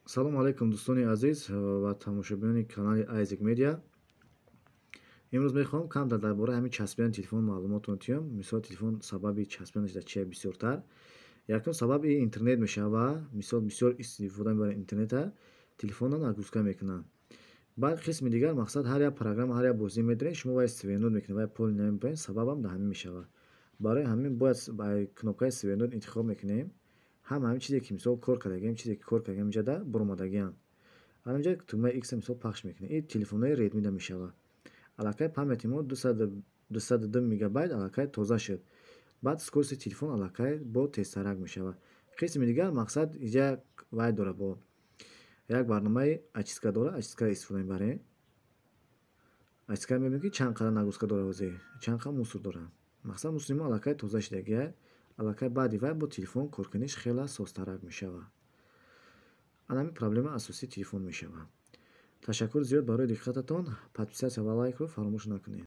Салому алайкум, дӯстони азиз ва тамошобинони канали Айзек Медиа. Имрӯз мехоҳам камтар дар бораи ҳамин часпидани телефон маълумотон тиём. Мисол, телефон сабаби часпиданаш дар чия бисёртар? Якум сабаби интернет мешава. Мисол, бисёр истифода мебарем интернета, телефонро нагрузка мекунад. Баъд қисми дигар, мақсад, ҳар як программа, ҳар як бозӣ медорем, шумо вай свернуть мекунед, вай полный намебаред, сабабам дар ҳамин мешава. Барои ҳамин бояд кнопкаи свернуть интихоб мекунем. Ҳама ҳамин чизе ки, мисол, кор кардагием, чизе ки кор кардагием, инҷада буромадагианд. Ҳаминҷа тугмаи икс, мисол, пахш мекунем. Ин телефонҳои Редмида мешава. Аллакай памяти мо 202 мегабайт аллакай тоза шуд. Баъд скорости телефон аллакай бо тезтарак мешава. Қисми дигар, мақсад, инҷа вай дора, бо як барномаи очистка дора, очистка истифода мебарем. Очистка мебинем, ки чанд қадар нагрузка дора ҳозир, чанд қадар мусор дора. Мақсад, мусори мо аллакай тоза шудагия. Аллакай баъди вай бо телефон коркуниш хеле созтарак мешава. Ана ҳамин проблемаи асосии телефон мешава. Ташаккур зиёд барои диққататон. Подписаться ва лайкро фаромӯш накунед.